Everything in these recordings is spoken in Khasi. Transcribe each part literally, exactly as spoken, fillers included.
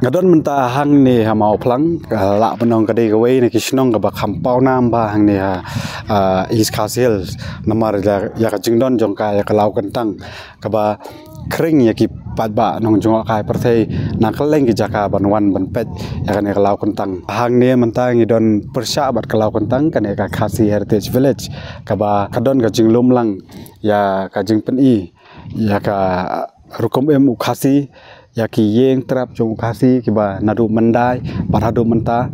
Nga don mynta hangne ha Mawphlang, ah, lah ban ong ka dei kawei na ki shnong kaba kham pawnam bha hangne ha, ah, East Khasi Hills. Namar ïa, ïa ka jingdon jong ka ïa ka law kyntang kaba khring ïa ki paidbah nongjngohkai pyrthei na kylleng ki jaka ban wan ban peit ïa kane ka law kyntang. Hangne mynta ngi don pyrshah bad ka law kyntang, kane ka Khasi Heritage Village, kaba ka don ka jinglum lang ïa ka jingpyni ïa ka rukom im u Khasi, ïa ki ïing trep jong u Khasi kiba naduh mynta bad haduh mynta.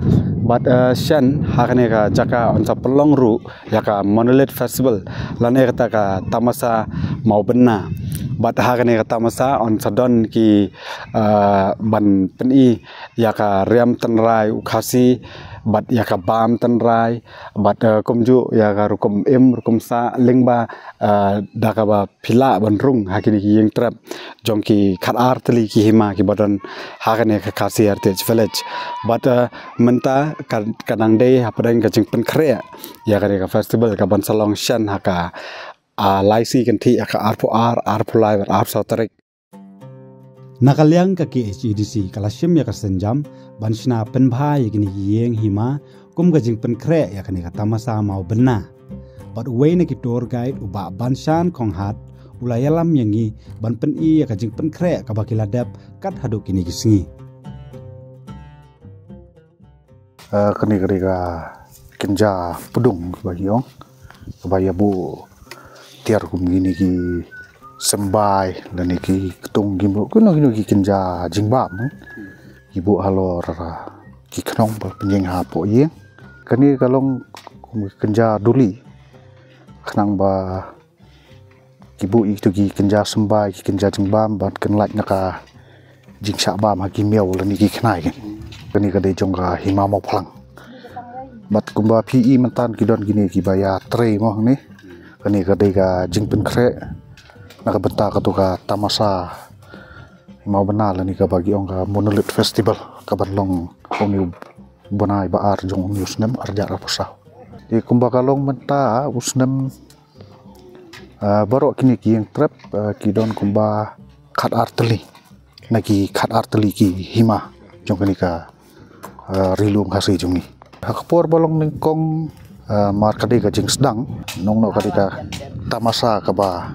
Bad, eh, shen ha kane ka jaka yn sa pynlong ruh ïa ka Monolith Festival lane kata ka tamasa Mawbynna. Bad ha kane ka tamasa yn sa don ki, eh, ban pyni ïa ka riam tynrai u Khasi bad ïa ka bam tynrai bad, eh, kumjuh ïa ka rukom im rukom sah lyngba, eh, da kaba phi lah ban rung ha kine ki ïing trep jong ki khatar tylli ki hima kiba don ha kane ka Khasi Heritage Village. Bad, eh, mynta ka, ka dang dei hapdeng ka jingpynkhreh ïa kane ka festival kaban sa long shen ha ka, ah, lai sngi kynthih ha ka arphew ar, arphew lai bad arphew saw tarik. Na ka liang ka K H A D C ka la shim ïa ka sienjam ban shna pynbha ïa kine ki ïing hima kum ka jingpynkhreh ïa kane ka tamasa Mawbynna. Bad uwei na ki tour guide u Bah Banshan Khonghat u la ïalam ïa ngi ban pyni ïa ka jingpynkhreh kaba ki la dep kat haduh kine ki sngi. Eh, kane ka dei ka kynja pdung kaba ngi ong, kaba ïa buh tiar kum kine ki symbai lane ki ktung, ki buh kino kino ki kynja jingbam, eh. Ki buh halor, ah, ki khnong ba pynïeng hapoh ïing. Kane ka long kum ki kynja duli, khnang ba ki buh ïa kito ki kynja symbai, ki kynja jingbam ban kynlait na ka jingshah bam ha ki miaw lane ki khnai. Kane ka dei jong ka hima Mawphlang. Bad kumba phi i mynta ki don kine kiba ïa trei mo hangne. Kane ka dei ka jingpynkhreh na ka bynta kato ka tamasa Mawbynna lane kaba ki ong ka Monolith Festival kaban long ha une u bnai ba ar jong une u snem arhajar arphew saw. Te kumba ka long mynta u snem, ah, baroh kine ki ïing trep, ah, ki don kumba khatar tylli na ki khatar tylli ki hima jong kane ka, ah, Ri Lum Khasi jong ngi. Ha ka por ba long nyngkong, ah, mar ka dei ka jingsdang, nongno ka dei ka tamasa kaba,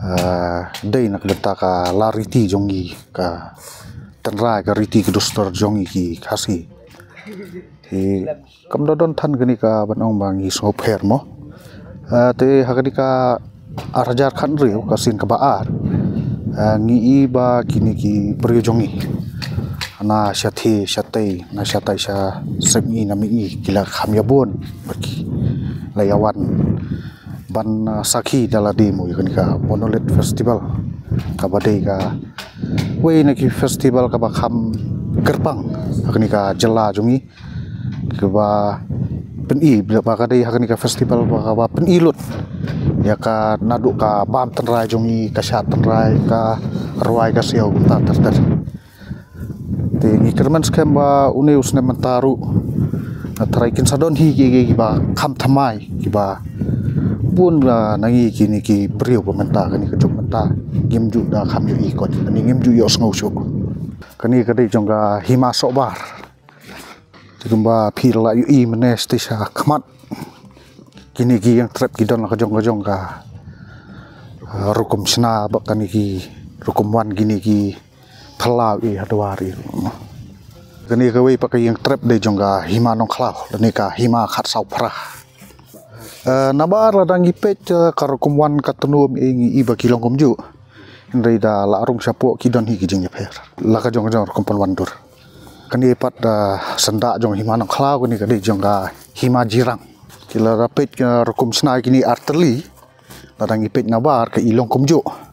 ah, dei na ka bynta ka la riti jong ngi, ka tynrai, ka riti ka dustur jong ngi ki Khasi. Te kam da don than kane kaban ong ba ngi sngewpher mo. Ah, te ha kane ka arhajar khathynriew, ka sien kaba ar, ah, ngi i ba kine ki briew jong ngi na shathie shatei, na shatai sha sepngi na mihngi ki la kham ïa bun ba ki la ïa wan ban, ah, sakhi da lade mo ïa kane ka Monolith Festival, kaba dei kawei na ki festival kaba kham kyrpang ha kane ka jylla jong ngi, kaba pyni, ba ka dei ha kane ka festival ba kaba pyni lut ïa ka naduh ka bam tynrai jong ngi, ka shah tynrai, ka rwai ka siaw, kumta ter ter. Te ngi kyrmen skhem ba une u snem mynta ruh, ah, tharai kin sa don hi ki, ki, kiba kham thymmai, kiba bun, ah, na ngi kine ki briew ba mynta, kane ka juk mynta ngim ju da kham ïohi, ko kane ngim ju ïohsngew shuh. Kane ka dei jong ka hima Sohbar. Te kumba phi la ïohi mynne shatei sha khmat, kine ki ïing trep ki don la ka jong ka jong ka, ah, rukom shna bad kane ki rukom wan kine ki phyllaw i ha dwar i. Kane kawei pat ka ïing trep dei jong ka hima Nongkhlaw lane ka hima Khatsawphra. Eh, nabar lada ngi peit, eh, ka rukom wan ka tnum i ngi i ba ki long kumjuh. Hynrei da la rung shapoh ki don hi ki jingïapher la ka jong ka jong rukom pynwandur. Kane pat da syndah jong hima Nongkhlaw, kane ka dei jong ka hima Jirang. Ki lada peit ka rukom shna kine artylli, lada ngi peit nabar ka i long kumjuh.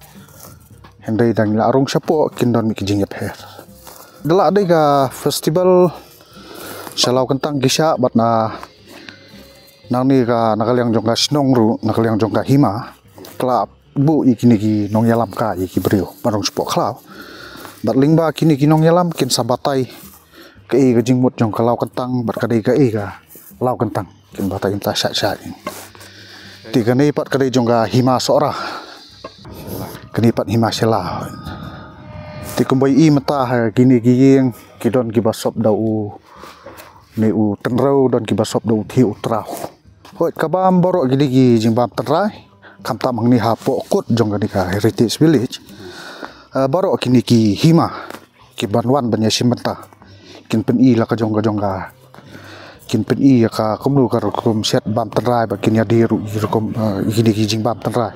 Hynrei da ngi la rung shapoh kin don mih ki jingïapher. Da la dei ka festival sha law kyntang ki shah bad na nangne ka, na ka liang jong ka shnong ruh, na ka liang jong ka hima, ka la buh ïa kine ki nongïalam kai, ïa ki briew ba rung shapoh khlaw. Bad lyngba kine ki nongïalam kin sa batai kaei ka jingmut jong ka law kyntang bad ka dei kaei ka law kyntang, kin batai mynta shai shai. Te kane pat ka dei jong ka hima Sohra. Kane pat hima Shella. Te kumba i mynta ha kine ki ïing ki don kiba sop da u ne u tynrew, don kiba sop da u thiah u traw. Hoi, ka bam baroh kine ki jingbam tynrai, khamtam hangne hapoh kut jong kane ka Heritage Village. Ah, baroh kine ki hima ki ban wan ban ïashim bynta kin pyni la ka jong ka jong ka, kin pyni ïa ka kumno ka rukom shet bam tynrai, ba kin ïadei ruh ïa rukom, ah, ïa kine ki jingbam tynrai.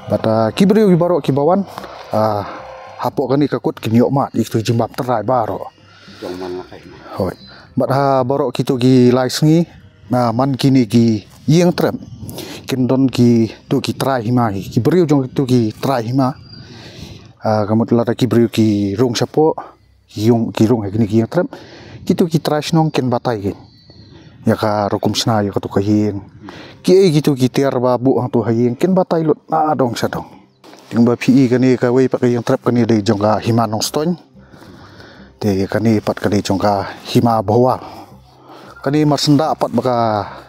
Bad, ah, ki briew ki baroh kiba wan, ah, hapoh kane ka kut kin ïoh mad ïa kito ki jingbam tynrai baroh. Jong man la kai ma. Hoi. Bad ha baroh kito ki lai sngi, na man kine ki ïing trep kin don kito ki trai hima, ki briew jong kito ki trai hima. Ah, ka mut lada ki briew ki rung shapoh, ki rung, ki rung ha kine ki ïing trep, kito ki trai shnong kin batai kin ïa ka rukom shna ïa kato ka ïing. Kiei kito ki tiar ba buh hangto ha ïing kin batai lut na dong sha dong. Te kumba phi i kane kawei pat ka ïing trep kane dei jong ka hima Nongstoiñ. Te kane pat ka dei jong ka hima Bhowal. Kane mar syndah pat ba ka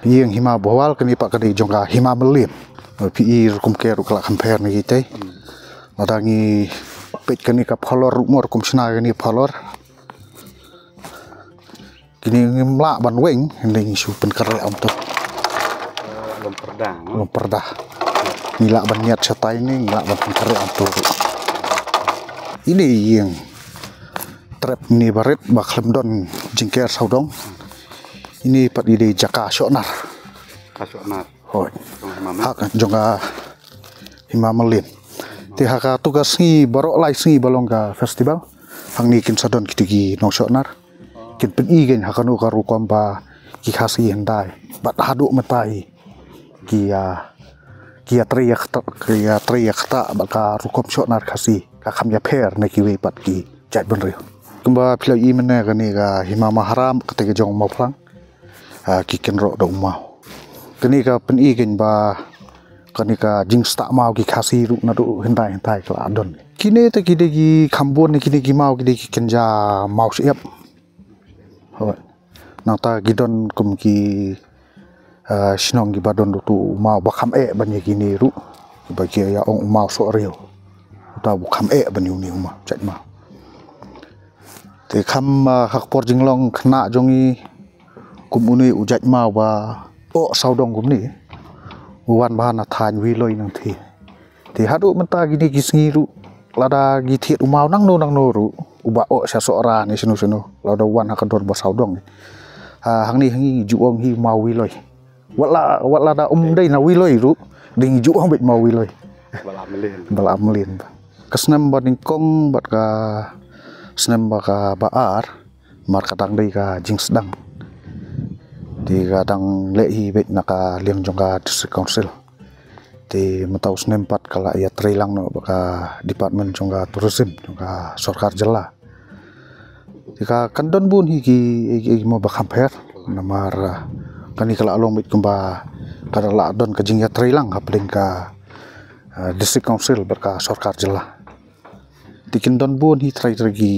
ïing hima Bhowal, kane pat ka dei jong ka hima Mylliem. Phi i rukom ker ruh ka la kham pher na kitei. Lada ngi peit kane ka phalor ruh mo rukom shna kane phalor. Kine ngim lah ban weng, hynrei ngi shu pynkhreh ong to. Lum pyrda, no? Lum pyrda. Ngi lah ban ñiat shatai ne, ngi lah ban pynkhreh ong to. Ine ïing trep ne barit ba khlem don jingker sawdong. Ine pat i dei jaka shohnar. Ka shohnar. Hoi. Jong hima Mylliem. Ha ka jong ka hima Mylliem. Te ha kato ka sngi baroh lai sngi ba long ka festival, hangne kin sa don kito ki nongshohnar. Kin pyni kein ha kano ka rukom ba ki Khasi hyndai bad haduh mynta hi ki, ah, ki ïatrei ïa kata, ki ïatrei ïa kata bad ka rukom shohnar Khasi ka kham ïapher na kiwei pat ki jaitbynriew. Kumba phi la i mynne kane ka hima Maharam, kata ka jong Mawphlang. Ah, ki kynroh da u maw. Kane ka pyni kein ba kane ka jingstad maw ki Khasi ruh naduh hyndai hyndai ka la don. Kine te ki dei ki kham bun ne kine ki maw ki dei ki kynja maw shyiap. Hoi. Nangta ki don kum ki, ah, shnong kiba don ruh uto u maw ba kham eh ban ïa kine ruh. Ba ki ïa ong u maw sohriaw. Uta u kham eh ban ïa une u maw, jait maw. Te kham, ah, ha ka por jinglong khynnah jong ngi kum une u jait maw ba oh sawdong kumne. U wan bha na thaiñ Wiloi Nangthie. Te haduh mynta kine ki sngi ruh lada ki thied u maw nangno nangno ruh uba oh sha Sohra ne shano shano, lada u wan ha ka dur ba sawdong. Ah, hangne ha ngi ju ong hi u maw Wiloi. Wat la, wat lada um dei na Wiloi ruh, dei ngi ju ong beit maw Wiloi. Ba la mlien. Ba la mlien. Ka snem ba nyngkong bad ka snem ba ka ba ar, mar ka dang dei ka jingsdang. Te ka dang leh hi beit na ka liang jong ka District Council. Te mynta u snem pat ka la ïatrei lang noh bad ka department jong ka tourism jong ka sorkar jylla. Te ka kan don bun hi ki, ki, ki mo ba kham pher. Namar, ah, kane ka la long beit kumba ka la don ka jingïatrei lang hapdeng ka, ah, District Council bad ka sorkar jylla. Te kin don bun hi trai trai ki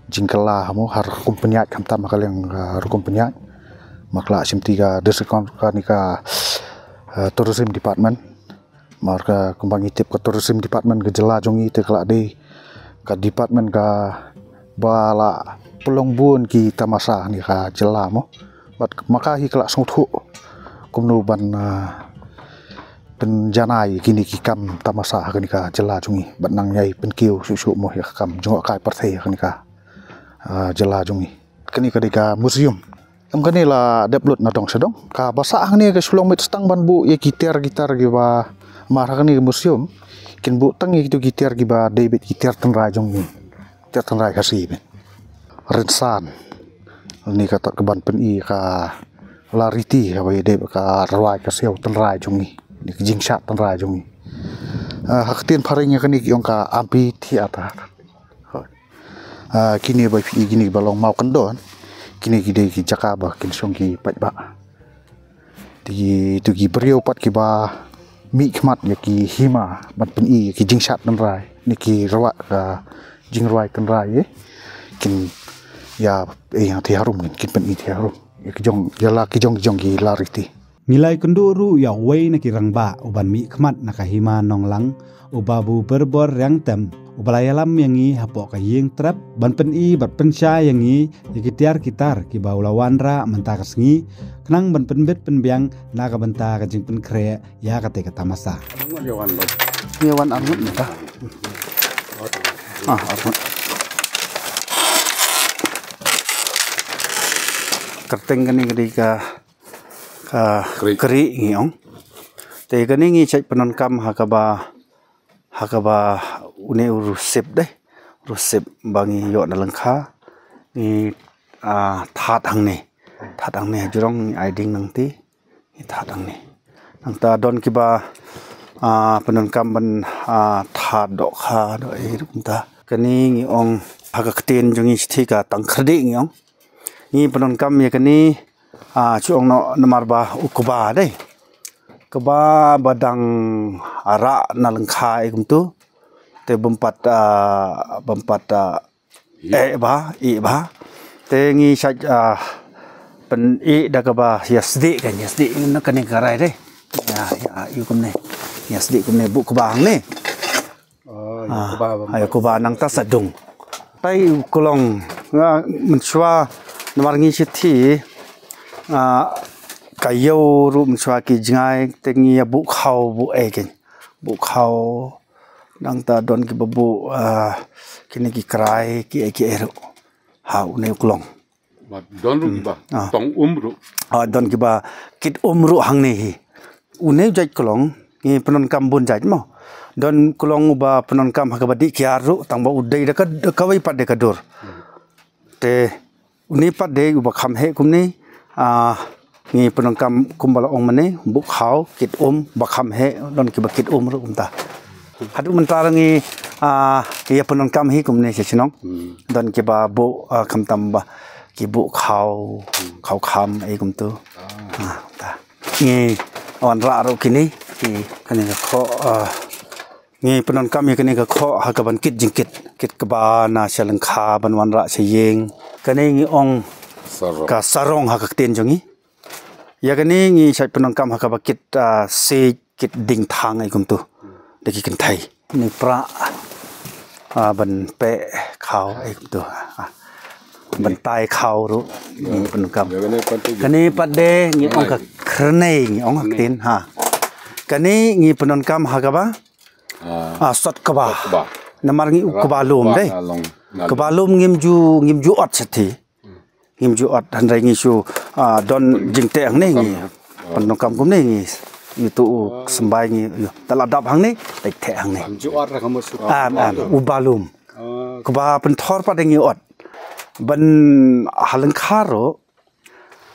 jingkylla mo ha rukom pynïaid, khamtam ha ka liang, ah, rukom pynïaid. Mar ka la shimti ka District Coun-, kane ka, ah, Tourism Department. Mar ka kumba ngi tip ka Tourism Department ka jylla jong ngi te ka la dei ka department kaba la pynlong bun ki tamasa ne ka jylla mo. Bad ma ka hi ka la sngewthuh kumno ban, ah, pynjanai kine ki kam tamasa ha kane ka jylla jong ngi bad nang ïai pynkiew shuh shuh mo ïa ka kam jngohkai pyrthei ha kane ka, ah, jylla jong ngi. Kane ka dei ka museum. Em, kane la dep lut na dong sha dong. Kaba sah hangne ka shu long beit tang ban buh ïa ki tiar ki tar kiba, mar ha kane ka museum kin buh tang ïa kito ki tiar kiba dei beit ki tiar tynrai jong ngi. Tiar tynrai Khasi beit. Rynsan. Ni kata ka ban pyni ka la riti kaba ïadei bad ka rwai ka siaw tynrai jong ngi. Ni ka jingshad tynrai jong ngi. Ah, ha ka ktien phareng ïa kane ki ong ka amphitheater. Ah, kine ba phi, kine ba long maw kyndon. Kine ki dei ki jaka ba kin shong ki paidbah. Te kito ki briew pat kiba mihkhmat ïa ki hima ban pyni ïa ki jingshad tynrai ne ki rwai, ah, jingrwai tynrai, eh. Kin ïa, eh, ïa thied harum, kin pyni thied harum ïa ki jong, ïa la ki jong, ki jong ki la riti. Ngi la ïakynduh ruh ïa uwei na ki rangbah uban mihkhmat na ka hima Nonglang, u Babu Berbor Riangtem, uba la ïalam ïa ngi hapoh ka ïing trep ban pyni bad pynshai ïa ngi ïa ki tiar ki tar kiba u la wanrah mynta ka sngi, khnang ban pynbit pynbiang na ka bynta ka jingpynkhreh ïa kata ka tamasa. Ngi wan arngut mynta. Ah, arngut. Kyrteng kane ka dei ka, ka Kri. Kri ngi ong. Te kane ngi shait pyndonkam ha kaba, ha kaba une u rusip dei. Rusip ba ngi ïoh na lyngkha. Ngi, ah, thad hangne. Thad hangne ha jrong ngi ai ding nangti. Ngi thad hangne. Nangta don kiba, ah, pyndonkam ban, ah, thad dohkha doh ei ruh kumta. Kane ngi ong ha ka ktien jong ngi shithi ka tangkhrdih ngi ong. Ngi pyndonkam ïa kane, ah, shu ong noh namar ba u kba dei. Kba ba dang rah na lyngkha ei kumtu. Te bym pat, ah, bym pat, ah, eh ba, ih ba. Te ngi shait, ah, pyn-ih da kaba ïa sdieh kan, ïa sdieh na kane ka rai dei. Ïa, ïa, ïa kumne. Ïa sdieh kumne buh kba hangne. Oh, ïa, ah, kba ba, ïa kba nangta sa dung. Tai u klong nga mynshuwa namar ngi shithi, ah, ka ïew ruh mynshuwa ki jngai te ngi ïa buh khaw buh ei kan. Buh khaw nangta don kiba buh, ah, kine ki krai ki ei ki ei ruh. Ha une u klong. Ba don ruh kiba tong um ruh. Ah, don kiba kit um ruh hangne hi. Une u jait klong ngi pyndonkam bun jait mo. Don klong uba pyndonkam ha kaba dih kiar ruh tang ba u dei da ka, da kawei pat dei ka dur. Te une pat dei uba kham heh kumne, ah, ngi pyndonkam kumba la ong mane, buh khaw, kit um, ba kham heh, don kiba kit um ruh kumta. Haduh mynta ruh ngi, ah, ïa pyndonkam hi kumne sha shnong. Hmm. Don kiba buh, ah, khamtam ba, ki buh khaw, hmm, khaw kham, ei kumtu. Ah. Ah, ta. Ngi wanrah ruh kine, ki kane ka khoh, ah, ngi pyndonkam ïa kane ka khoh ha kaban kit jingkit. Kit kba na sha lyngkha ban wanrah sha ïing. Kane ngi ong sarong, ka sarong ha ka ktien jong ngi. Ïa kane ngi shait pyndonkam ha kaba kit, ah, siej, kit ding thang ei kumtu. Da ki kynthei. Ni pra, ah, ban peh khaw ei kumtu. Ah. Ban tai khaw ruh ngi pyndonkam. Ïa kane pat de. Kane pat de ngi ong ka kyrnei ngi ong ha ka ktien ha. Kane ngi pyndonkam ha kaba Ah, sot kba. Sot kba. Namar ngi u kba lum dei. Kba lum ngim ju, ngim ju ot shathie. Ngim ju ot hynrei ngi shu, ah, don jingteh hangne ngi. Pyndonkam kumne ngi. Ngi tu u symbai ngi. Da la dap hangne, leit teh hangne. Ngim ju ot ra ka mut shu. Am, am, u ba lum. Ah. Kba pynthor pat ngi ot. Ban ha lyngkha ruh,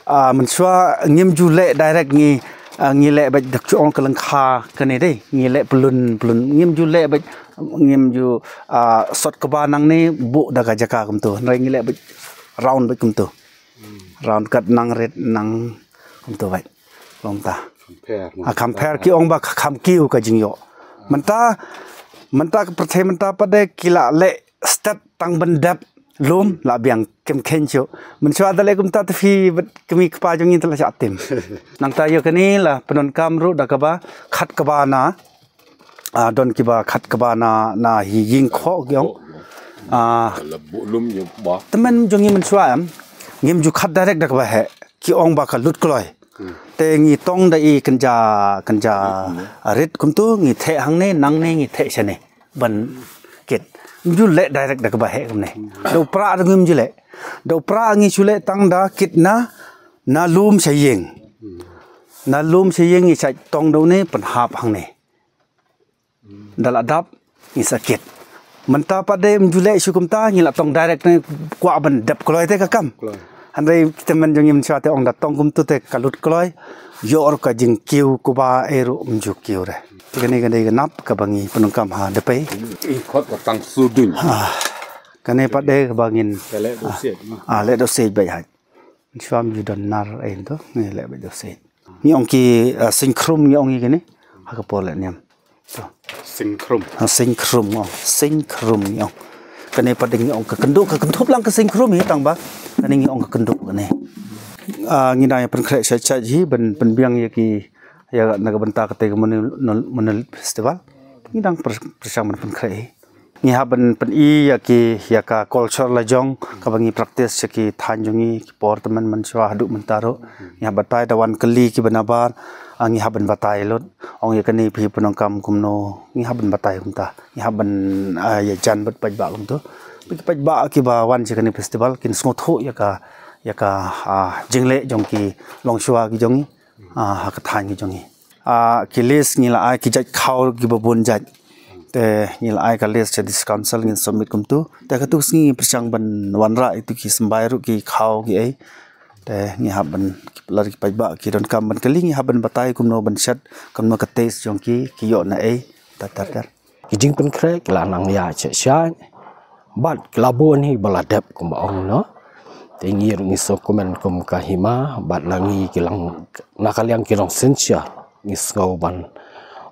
ah, mynshuwa ngim ju leh direct ngi, ah, ngi leh bad dak chuong ka lyngkha kane dei, ngi leh plun, plun, ngim ju leh bad, ngim ju, ah, sot kba nangne buh da ka jaka kumtu, hynrei ngi leh bad round bad kumtu. Hmm. Round kat nang rit nang kumtu bad. Long ta. Compare, ah, compare ki ong ba kham kiew ka jingïoh. Mynta, mynta ka pyrthei mynta pat de ki la leh stet tang ban dep lum la biang kem khein shuh. Mynshuwa da leh kumta te phi bad kmie kpa jong ngi te la shah tim. Nangta ïa kane la pyndonkam ruh da kaba khat kba na, ah, don kiba khat kba na, na hi ïing khoh ki ong. Ah, la buh lum ïa ba. Tymmen jong ngi mynshuwa em ngim ju khat direct da kaba heh ki ong ba ka lut kloi. Hmm. Te ngi tong da i kynja, kynja rit kumtu ngi theh hangne nangne ngi theh shane. Ban kit. Ngim ju leh direct da kaba heh kumne. Da u prah da ngim ju leh. Da u prah ngi shu leh tang da kit na, na lum sha ïing. Na lum sha ïing ngi shait tong da une pynhap hangne. Da la dap ngi sa kit. Mynta pat de ngim ju leh shu kumta ngi la tong direct ne kwah ban dep kloi te ka kam. Kloi. Hynrei tymmen jong ngi mynshuwa te ong da tong kumtu te ka lut kloi. Ïoh ruh ka jingkiew kba ei ruh ngim ju kiew re. Te kane ka dei ka nap kaba ngi pyndonkam ha dpei. I khot ka tang suduñ. Ah, kane pat de kaba ngin. Ka leh doh siej, ah, leh doh siej beit hait. Mynshuwa ngim ju don nar ei to ngi leh beit doh siej. Ngi ong ki, ah, sing khrum ngi ong ngi kane. Ha ka por leh niam. To. Sing khrum. Ah, sing khrum ngi ong. Sing khrum ngi ong. Kane pat de ngi ong ka kynduh, ka kynthup lang ka sing khrum hi tang ba. Kane ngi ong ka kynduh kane. Ah, ngi dang ïa pynkhreh shait shait hi ban pynbiang ïa ki ïa na ka bynta kata ka Manu, Manu Festival. Ngi dang pyr-, pyrshang ban pynkhreh hi. Ngi hap ban pyni ïa ki, ïa ka culture la jong kaba ngi practice sha ki thaiñ jong ngi, ki por tymmen mynshuwa haduh mynta ruh. Ngi hap batai da wan kylli kiba nabar, ah, ngi hap ban batai lut. Ong ïa kane phi pyndonkam kumno, ngi hap ban batai kumta. Ngi hap ban, ah, ïa jan bad paidbah kumto. Ba ki paidbah kiba wan sha kane festival kin sngewthuh ïa ka, ïa ka, ah, jingleh jong ki longshuwa ki jong ngi, ah, ha ka thaiñ ki jong ngi. Ah, ki list ngi la ai ki jait khaw kiba bun jait. Te ngi la ai ka list sha District Council, ngin submit kumto. Te katto ka sngi ngi pyrshang ban wanrah ïa kito ki symbai ruh, ki khaw ki ei. Te ngi hap ban, lada ki paidbah ki donkam ban kylli, ngi hap ban batai kumno ban shet, kumno ka taste jong ki, ki ïoh na ei, ter ter ter. Ki jingpynkhreh ki la nang ïa shet shet. Bad ki la bun hi ba la dep kumba ong, no. Te ngi ruh ngi sngewkmen kum ka hima, bad la ngi ki lang, na ka liang ki long synshar, ngi sngew ban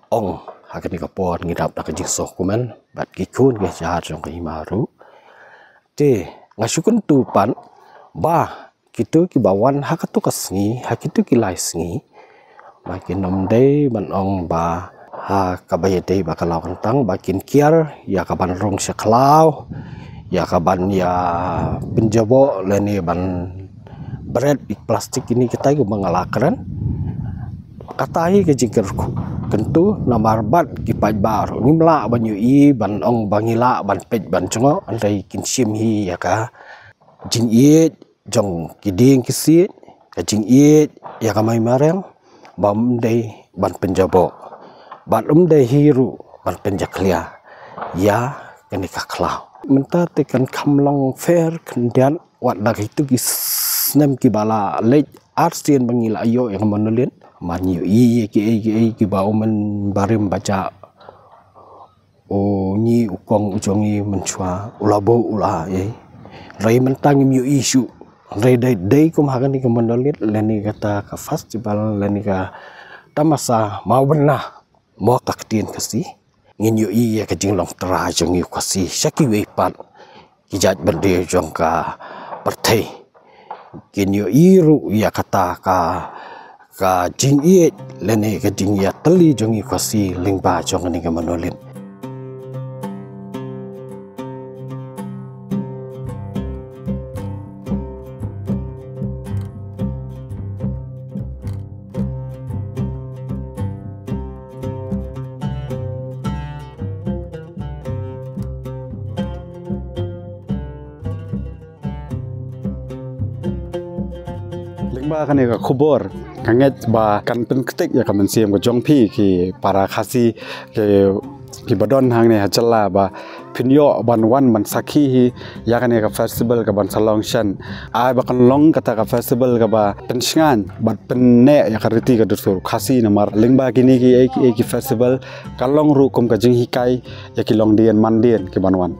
ong ha kane ka por ngi dap da ka jingsngewkmen bad ki khun ki hajar jong ka hima ruh. Te nga shu kyntu pat ba kito kiba wan ha kato ka sngi, ha kito ki lai sngi, ba kin ym dei ban ong ba ha kaba ïadei bad ka law kyntang, ba kin kiar ïa ka ban rung sha khlaw, ïa ka ban ïa pynjaboh lane ban bret ïa ki plastik kine kitai kumba nga la kren. Kata hi ka jingkyrkhu, kyntu namar bad ki paidbah ruh ngim lah ban ïohi ban ong ba ngi lah ban peit ban jngoh, hynrei kin shim hi ïa ka jingïeit jong ki dieng ki siej, ka jingïeit ïa ka mei mariang, bym dei ban pynjaboh, bad ym dei hi ruh ban pynjakhlia ïa kane ka khlaw. Mynta te kan kham long fair khyndiat, wat la kito ki snem kiba la leit arsien ba ngi la ïoh ïa ka monolith, man ïohi ïa kiei kiei kiba u mynbarim ba jah, u ngi u kong u jong ngi mynshuwa u la buh u la ei. Hynrei mynta ngim ïohi shuh. Hynrei dei, dei kum ha kane ka monolith lane kata ka festival lane ka tamasa Mawbynna, mo ka ktien Khasi, ngin ïohi ïa ka jinglong trai jong ngi u Khasi sha kiwei pat ki jait bynriew jong ka pyrthei. Kin ïohi ruh ïa kata ka, ka jingïeit lane ka jingïatylli jong ngi u Khasi lyngba jong kane ka monolith. Lyngba kane ka khubor, nga ngeit ba kan pynktik ïa ka mynsiem ka jong phi ki para Khasi ki, kiba don hangne ha jylla, ba phin ïoh ban wan ban sakhi hi ïa kane ka festival kaban sa long shen. Ai ba kan long kata ka festival kaba pynshngaiñ bad pynneh ïa ka riti ka dustur Khasi, namar lyngba kine kiei kiei ki festival ka long ruh kum ka jinghikai ïa ki longdien mandien kiban wan.